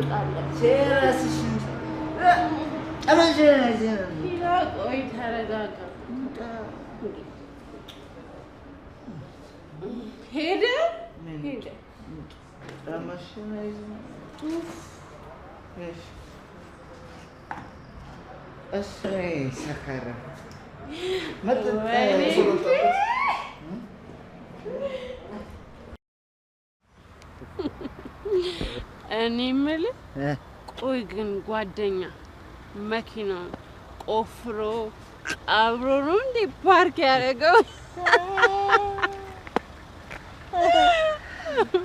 ትቀልጣለህ። ራስሽን ጨመሽ። ኪራ ቆይ ተረጋጋ። ሄደ ሄደ። ጫማሽን አይዝም። እሺ እሺ፣ ሰከረ መጠጥ። ወይኔ። እኔ የምልህ ቆይ ግን ጓደኛ መኪናውን ቆፍሮ አብሮ ነው እንዴ ፓርክ ያደረገው?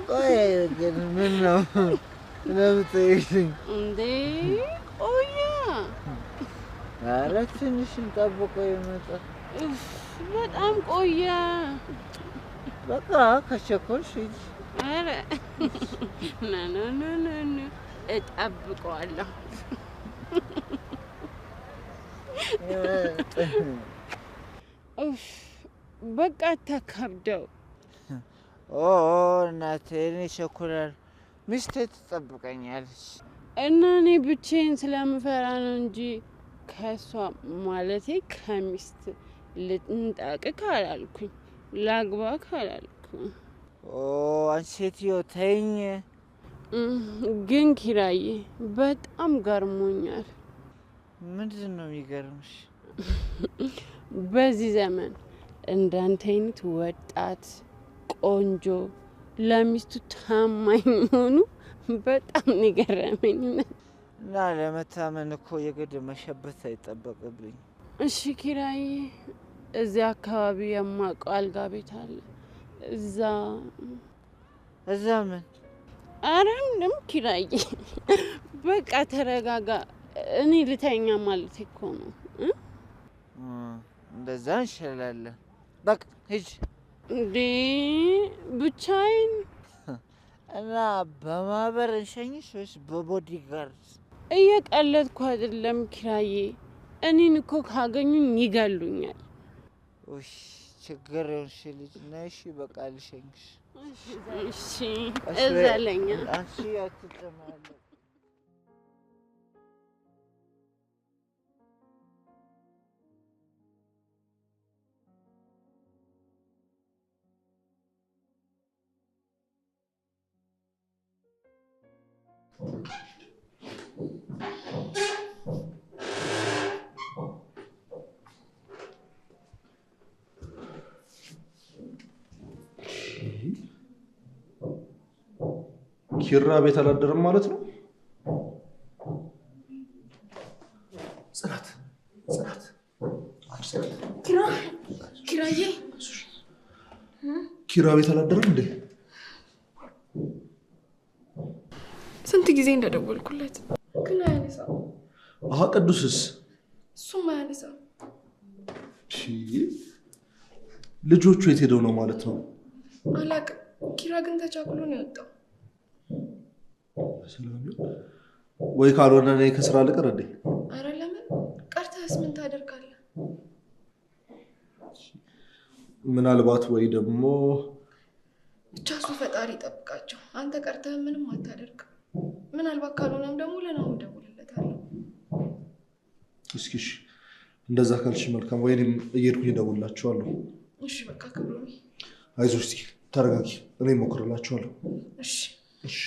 ቆይ ግን ምን ነው ለምትይኝ? እንዴ ቆያ። ኧረ ትንሽ እንጠብቆ ይመጣል። እፍ፣ በጣም ቆየ። በቃ ከቸኮልሽ ሂጂ። ኧረ no no no no no፣ እጠብቀዋለሁ። ኡፍ፣ በቃ ተከብደው። ኦ እናቴ፣ እኔ ቸኩላለሁ። ሚስቴ ትጠብቀኛለች። እና እኔ ብቻዬን ስለምፈራ ነው እንጂ ከእሷ ማለቴ ከሚስት ልንጠቅ ካላልኩኝ ላግባ ካላልኩኝ። ኦ አንቺ ሴትዮ ተይኝ። ግን ኪራዬ በጣም ገርሞኛል። ምንድን ነው የሚገርምሽ? በዚህ ዘመን እንዳንተ አይነት ወጣት ቆንጆ ለሚስቱ ታማኝ መሆኑ በጣም ነው የገረመኝ። እና ለመታመን እኮ የግድ መሸበት አይጠበቅብኝ። እሺ ኪራዬ፣ እዚያ አካባቢ የማውቀው አልጋ ቤት አለ። እዛ እዛ ምን? ኧረ ምንም ኪራዬ፣ በቃ ተረጋጋ። እኔ ልተኛ ማለት እኮ ነው እ? እንደዛ እንችላለን። በቃ ሂጅ። እንዴ ብቻዬን? እና በማህበር እንሸኝሽ ወይስ በ bodyguard? እየቀለድኩ አይደለም ኪራዬ። እኔን እኮ ካገኙኝ ይገሉኛል። ውይ ችግር የሆንሽ ልጅ ነሽ። በቃ ልሸኝሽ። እሺ እዘለኛ። አንቺ አትጨማለቅ። ኪራ ቤት አላደረም ማለት ነው? ጽናት፣ ጽናት፣ አንቺ ጽናት፣ ኪራ፣ ኪራዬ፣ ኪራ ቤት አላደረም እንዴ? ስንት ጊዜ እንደደወልኩለት ግን አያነሳም። አሀ ቅዱስስ? እሱም አያነሳም። ሺ፣ ልጆቹ የት ሄደው ነው ማለት ነው? አላቅም። ኪራ ግን ተቻኩሎ ነው የወጣው። በሰላም ይሁን። ወይ ካልሆነ እኔ ከስራ ልቀር እንዴ? አረ ለምን ቀርተህስ ምን ታደርጋለህ? ምናልባት ወይ ደግሞ ብቻ እሱ ፈጣሪ ይጠብቃቸው። አንተ ቀርተህ ምንም አታደርግም። ምናልባት ካልሆነም ደግሞ ለናሁም እደውልለታለሁ። እስኪ እሺ፣ እንደዛ ካልሽ መልካም። ወይ እኔም እየሄድኩኝ እደውልላችኋለሁ። እሺ በቃ ክብሮሚ። አይዞሽ፣ እስኪ ተረጋጊ፣ እኔ እሞክርላችኋለሁ። እሺ እሺ።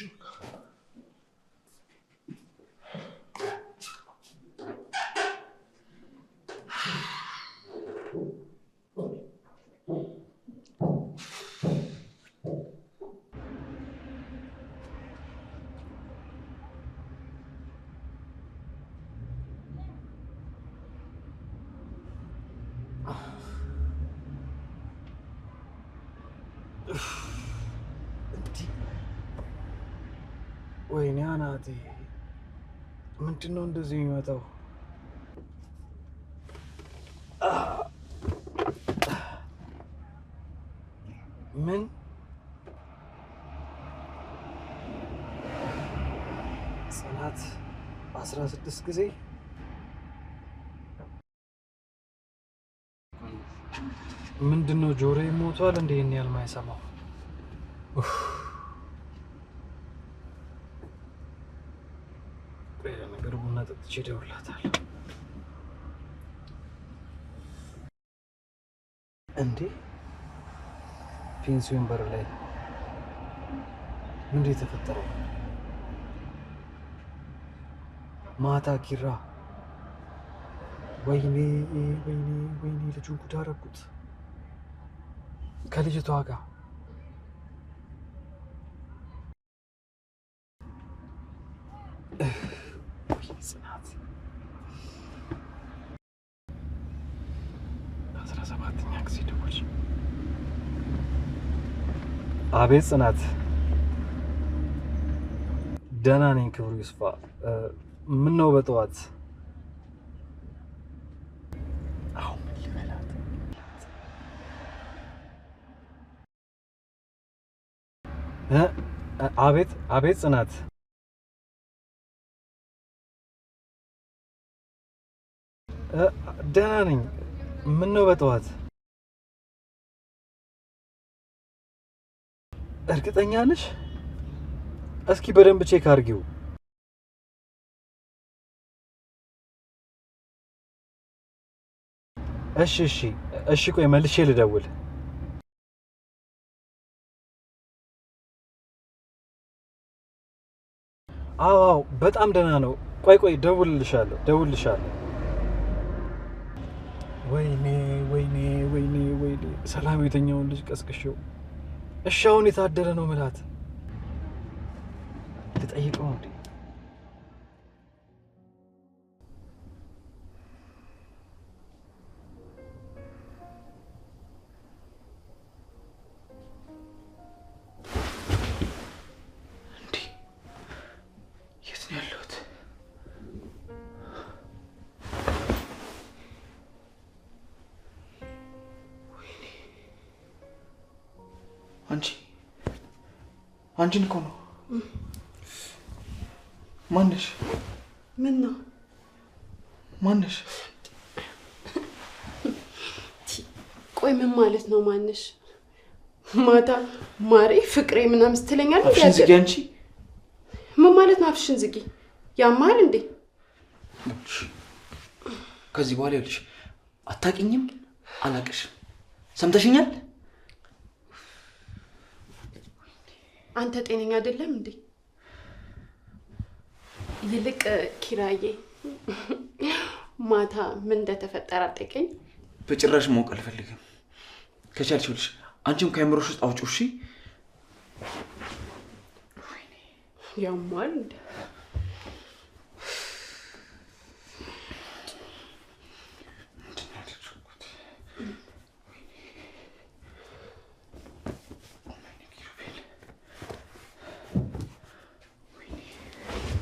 ወይኔ አናቴ፣ ምንድን ነው እንደዚህ የሚመጣው? ምን ጽናት 16 ጊዜ ምንድን ነው? ጆሮዬ ሞቷል እንዴ? ይሄን ያህል ማይሰማው? ቆይ ለነገሩ ቡና ጠጥቼ እደውልላታለሁ። እንዴ ፔንሲዮን በር ላይ ምንድን የተፈጠረው? ማታ ኪራ፣ ወይኔ ወይኔ ወይኔ፣ ልጁን ጉድ አደረኩት ከልጅቷ ጋር። ጽናት 17ኛ ጊዜ ደወልሽ። አቤት ጽናት። ደህና ነኝ ክብሩ ይስፋ። ምን ነው በጠዋት? አሁን ምን ልበላት? አቤት አቤት ጽናት። ደህና ነኝ። ምን ነው በጠዋት? እርግጠኛ ነሽ? እስኪ በደንብ check አድርጊው። እሺ እሺ እሺ፣ ቆይ መልሼ ልደውል። አዎ አዎ፣ በጣም ደህና ነው። ቆይ ቆይ፣ ደውልልሻለሁ ደውልልሻለሁ። ወይኔ ወይኔ ወይኔ ወይኔ፣ ሰላም የተኛውን ልጅ ቀስቅሼው። እሺ አሁን የታደረ ነው ምላት ልጠይቀው እንዴ? እንዴ የት ነው ያለሁት? ወይኔ አንቺ አንቺን እኮ ነው። ማነሽ? ምን ነው ማነሽ? ቆይ ምን ማለት ነው ማነሽ? ማታ ማሬ ፍቅሬ ምናምን ስትለኛል። አፍሽን ዝጊ አንቺ። ምን ማለት ነው አፍሽን ዝጊ? ያማል እንዴ? ከዚህ በኋላ ይኸውልሽ አታውቂኝም፣ አላውቅሽም። ሰምተሽኛል? አንተ ጤነኛ አይደለም እንዴ? ይልቅ ኪራዬ ማታ ምን እንደተፈጠረ አጠይቀኝ። በጭራሽ ማወቅ አልፈልግም። ከቻልሽ ይኸውልሽ አንቺም ከአእምሮሽ ውስጥ አውጪው። እሺ? ያማል እንዴ?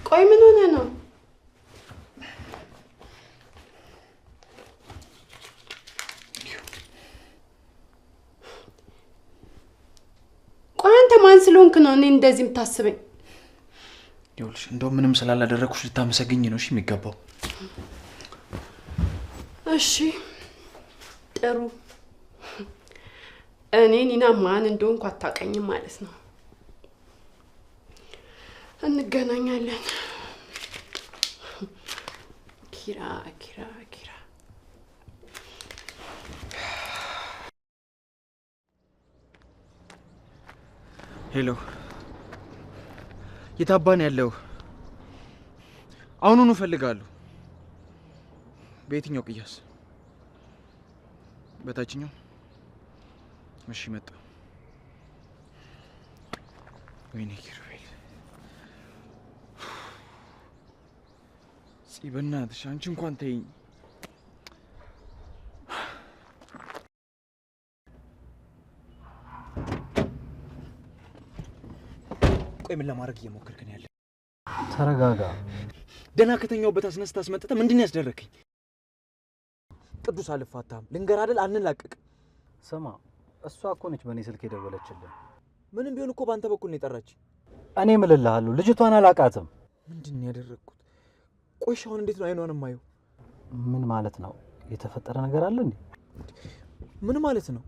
ቆይ ምን ሆነ ነው? ቆይ አንተ ማን ስለሆንክ ነው እኔ እንደዚህ የምታስበኝ? ይኸውልሽ እንደው ምንም ስላላደረግኩሽ ልታመሰግኝ ነው እሺ የሚገባው። እሺ ጥሩ። እኔ ኒና ማን እንደሆንኩ አታውቀኝም ማለት ነው። እንገናኛለን። ኪራ ኪራ ኪራ። Hello፣ የታባን ያለው? አሁኑኑ እፈልጋለሁ። በየትኛው ቅያስ? በታችኛው? እሺ መጣ። ወይኔ ኪሩቤል፣ ፂ በእናትሽ አንቺ እንኳን ተይኝ። ቆይ ምን ለማድረግ እየሞከርክ ነው ያለ? ተረጋጋ። ደህና ከተኛሁበት አስነስተህ አስመጥተህ ምንድን ነው ያስደረግከኝ? ቅዱስ አልፋታም፣ ልንገር አይደል አንላቀቅ። ስማ፣ እሷ እኮ ነች በእኔ ስልክ የደወለችልን። ምንም ቢሆን እኮ በአንተ በኩል ነው የጠራችኝ። እኔ እምልልሃለሁ ልጅቷን አላውቃትም። ምንድን ነው ያደረግኩት? ቆይ አሁን እንዴት ነው አይኗን የማየው? ምን ማለት ነው? የተፈጠረ ነገር አለ እንዴ? ምን ማለት ነው?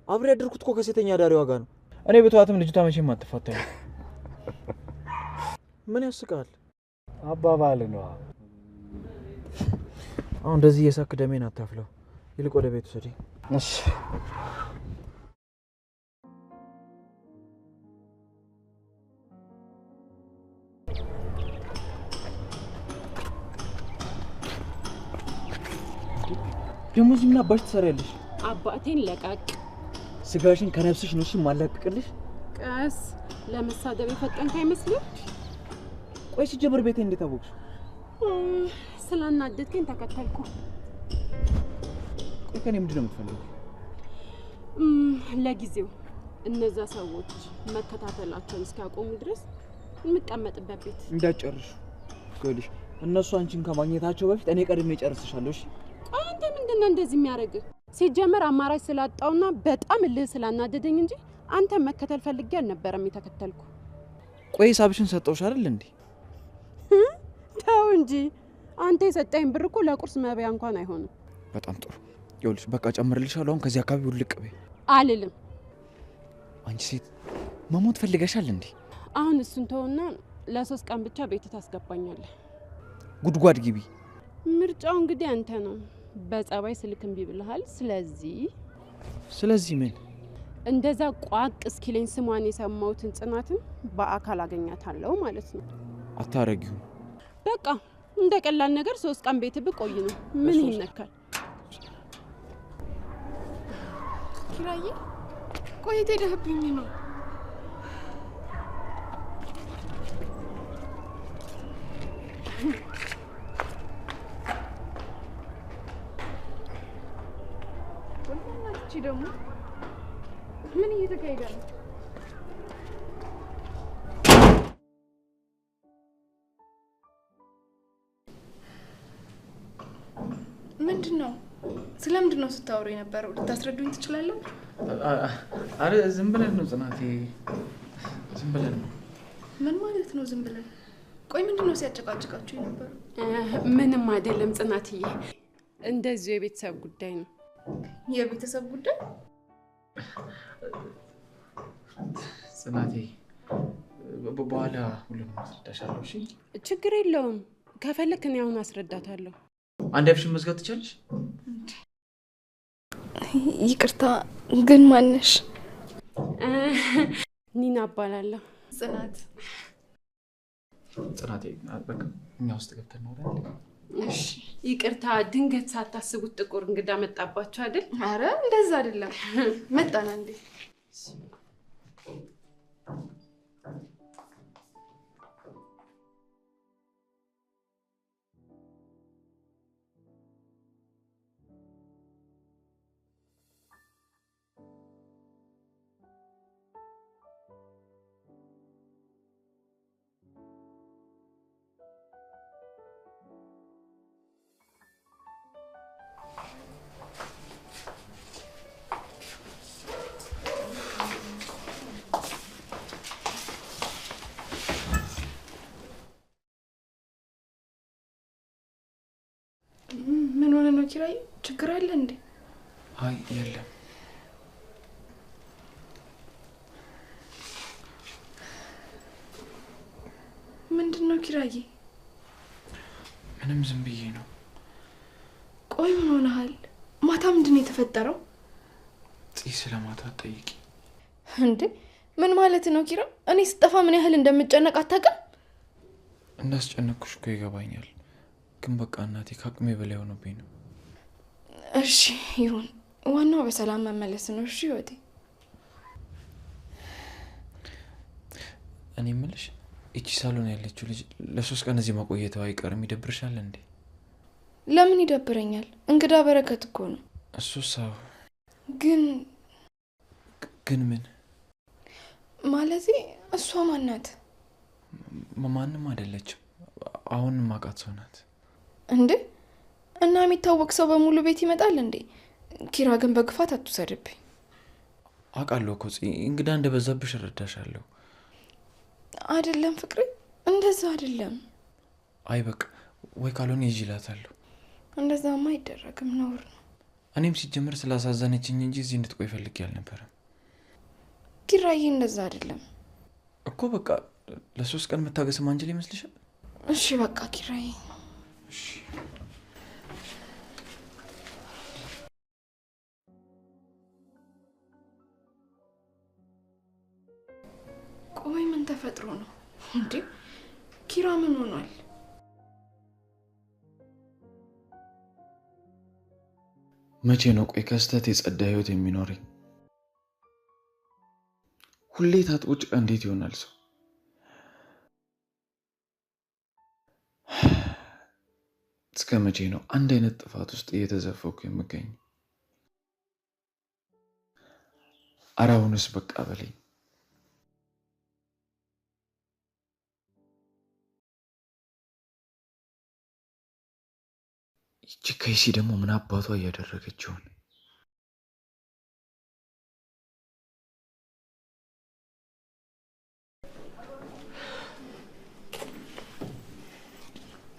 አብሬ ያደርኩት እኮ ከሴተኛ አዳሪዋ ጋር ነው። እኔ በተዋትም ልጅቷ መቼም አትፋታኝ። ምን ያስቃል? አባባል ነው። አሁን እንደዚህ እየሳክ ደሜን አታፍለው። ይልቅ ወደ ቤት ውሰደኝ። እሺ። ደግሞ እዚህ ምን አባሽ ትሰሪያለሽ? አባቴን ለቀቅ። ስጋሽን ከነፍስሽ ነው እሺ የማላቅቅልሽ። ቀስ፣ ለመሳደብ የፈጠንክ አይመስልም? ቆይ ሲጀምር ቤቴ እንዴት አወቅሽው? ስላናደድከኝ ተከተልኩ። ቆይ ከእኔ ምንድን ነው የምትፈልጊው? ለጊዜው እነዛ ሰዎች መከታተላቸውን እስኪያቆሙ ድረስ የምቀመጥበት ቤት። እንዳትጨርሹ። ይኸውልሽ እነሱ አንቺን ከማግኘታቸው በፊት እኔ ቀድሜ እጨርስሻለሁ። እሺ? ቆይ አንተ ምንድን ነው እንደዚህ የሚያደርግህ? ሲጀመር አማራጭ ስላጣውና በጣም እልህ ስላናደደኝ እንጂ አንተ መከተል ፈልጌ አልነበረም የተከተልኩ። ቆይ ሂሳብሽን ሰጠሁሽ አይደል እንዴ? ተው እንጂ አንተ የሰጠኝ ብር እኮ ለቁርስ መብያ እንኳን አይሆንም። በጣም ጥሩ። ይኸውልሽ በቃ ጨምርልሻለሁ። አሁን ከዚህ አካባቢ ውልቅ በይ። አልልም። አንቺ ሴት መሞት ፈልገሻል እንዴ? አሁን እሱን ተውና ለ3 ቀን ብቻ ቤት ታስገባኛለህ። ጉድጓድ ግቢ። ምርጫው እንግዲህ አንተ ነው። በጸባይ ስልክ እምቢ ብለሃል። ስለዚህ ምን እንደዛ ቋቅ እስኪለኝ ስሟን የሰማሁትን ጽናትን በአካል አገኛታለሁ ማለት ነው። አታረጊውም። በቃ እንደ ቀላል ነገር 3 ቀን ቤት ብቆይ ነው። ምን ይነካል? ኪራዬ ቆይ የት ሄደህብኝ ነው? እቺ ደግሞ ምን እየተካሄደ ነው? ምንድን ነው? ስለምንድን ነው ስታወሩ የነበረው? ልታስረዱኝ ትችላለህ? አረ ዝም ብለን ነው ጽናቴ፣ ዝም ብለን ነው። ምን ማለት ነው ዝም ብለን? ቆይ ምንድን ነው ሲያጨቃጭቃችሁ የነበረው? ምንም አይደለም ጽናትዬ፣ እንደዚሁ የቤተሰብ ጉዳይ ነው። የቤተሰብ ጉዳይ? ጽናቴ በኋላ ሁሉንም አስረዳሻለሁ። እሺ? ችግር የለውም። ከፈለክ እኔ አሁን አስረዳታለሁ። አንድ አፍሽን መዝጋት ትችያለሽ? ይቅርታ ግን ማነሽ? ኒና እባላለሁ። ጽናት። ጽናቴ በቃ እኛ ውስጥ ገብተን እናወራለን። እሺ ይቅርታ፣ ድንገት ሳታስቡት ጥቁር እንግዳ መጣባችሁ አይደል? አረ እንደዛ አይደለም፣ መጣና እንዴ። ምን ሆነ ነው ኪራይ? ችግር አለ እንዴ? አይ የለም። ምንድን ነው ኪራይ? ምንም ዝም ብዬ ነው። ቆይ ምን ሆነሃል? ማታ ምንድን ነው የተፈጠረው? ጽ ስለማታ አትጠይቂ እንዴ። ምን ማለት ነው ኪራ? እኔ ስጠፋ ምን ያህል እንደምጨነቅ አታውቅም? እንዳስጨነቅኩሽ እኮ ይገባኛል፣ ግን በቃ እናቴ ከአቅሜ በላይ ሆኖብኝ ነው። እሺ ይሁን፣ ዋናው በሰላም መመለስ ነው። እሺ ህይወቴ። እኔ የምልሽ እቺ ሳሎን ያለችው ልጅ ለ3 ቀን እዚህ መቆየቷ አይቀርም። ይደብርሻል እንዴ? ለምን ይደብረኛል? እንግዳ በረከት እኮ ነው። እሱስ አዎ። ግን ግን ምን ማለቴ እሷ ማናት? ማንም አይደለችም። አሁን ማቃት ሰው ናት። እንዴ እና የሚታወቅ ሰው በሙሉ ቤት ይመጣል እንዴ? ኪራ ግን በግፋት አትውሰድብኝ። አውቃለሁ እኮ እንግዳ እንደበዛብሽ እረዳሻለሁ። አይደለም ፍቅሬ፣ እንደዛ አይደለም። አይ በቃ ወይ ካልሆነ ይዤ እላታለሁ። እንደዛማ አይደረግም፣ ነውር ነው። እኔም ሲጀምር ስላሳዘነችኝ እንጂ እዚህ እንድትቆይ ፈልጌ አልነበረም። ኪራዬ፣ እንደዛ አይደለም እኮ። በቃ ለ3 ቀን መታገስ ማንችል ይመስልሻል? እሺ በቃ ኪራይ። እሺ ቆይ ምን ተፈጥሮ ነው እንዴ? ኪራ ምን ሆኗል? መቼ ነው ቆይ ከስተት የጸዳ ህይወት የሚኖረኝ? ሁሌ ታጥቦ ጭቃ እንዴት ይሆናል ሰው? እስከ መቼ ነው አንድ አይነት ጥፋት ውስጥ እየተዘፈኩ የምገኝ? ኧረ አሁንስ በቃ በለኝ። ይቺ ከይሲ ደግሞ ምን አባቷ እያደረገች ይሆን?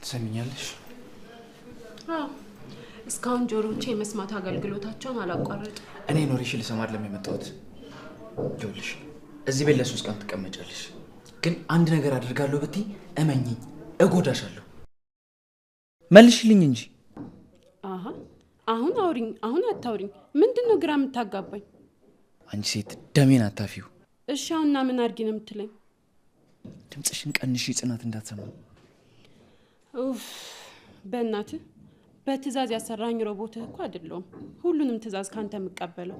ትሰሚኛለሽ? አዎ፣ እስካሁን ጆሮቼ የመስማት አገልግሎታቸውን አላቋረጡም። እኔ ኖሬሽ ልሰማ አይደለም የመጣሁት። ይኸውልሽ እዚህ ቤት ለ3 ቀን ትቀመጫለሽ። ግን አንድ ነገር አድርጋለሁ ብትይ እመኚኝ እጎዳሻለሁ። መልሽልኝ እንጂ። አሃ አሁን አውሪኝ፣ አሁን አታውሪኝ። ምንድነው ግራ የምታጋባኝ? አንቺ ሴት ደሜን አታፊው። እሺ አሁንና ምን አድርጊ ነው የምትለኝ? ድምፅሽን ቀንሺ፣ ጽናት እንዳትሰማ። ኡፍ በእናትህ በትዕዛዝ ያሰራኝ ሮቦትህ እኮ አይደለሁም። ሁሉንም ትዕዛዝ ካንተ የምቀበለው።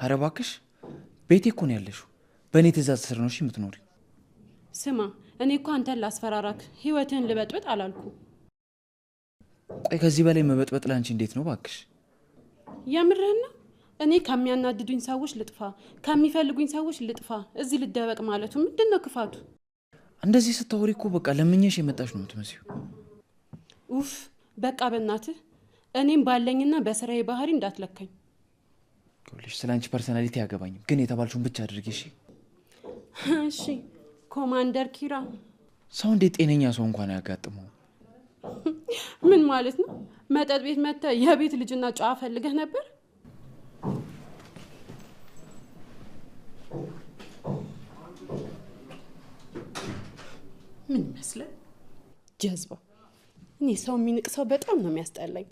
ኧረ እባክሽ ቤቴ እኮ ነው ያለሽው። በእኔ ትዕዛዝ ስር ነው እሺ የምትኖሪው። ስማ እኔ እኮ አንተን ላስፈራራክ ህይወትህን ልበጥበጥ አላልኩ። ቆይ ከዚህ በላይ መበጥበጥ ላንቺ እንዴት ነው እባክሽ? የምርህን ነው? እኔ ከሚያናድዱኝ ሰዎች ልጥፋ፣ ከሚፈልጉኝ ሰዎች ልጥፋ፣ እዚህ ልደበቅ ማለቱ ምንድን ነው ክፋቱ? እንደዚህ ስታወሪ እኮ በቃ ለምኜሽ የመጣሽ ነው የምትመስዪው። ኡፍ በቃ በእናትህ እኔም ባለኝና በስራዬ ባህሪ እንዳትለካኝ። ይኸውልሽ ስለ አንቺ personality አያገባኝም፣ ግን የተባልሽውን ብቻ አድርጊ እሺ? እሺ ኮማንደር ኪራ። ሰው እንዴት ጤነኛ ሰው እንኳን አያጋጥመውም? ምን ማለት ነው? መጠጥ ቤት መጥተህ የቤት ልጅና ጨዋ ፈልገህ ነበር? ምን ይመስላል ጀዝባ። እኔ ሰው የሚንቅ ሰው በጣም ነው የሚያስጠላኝ።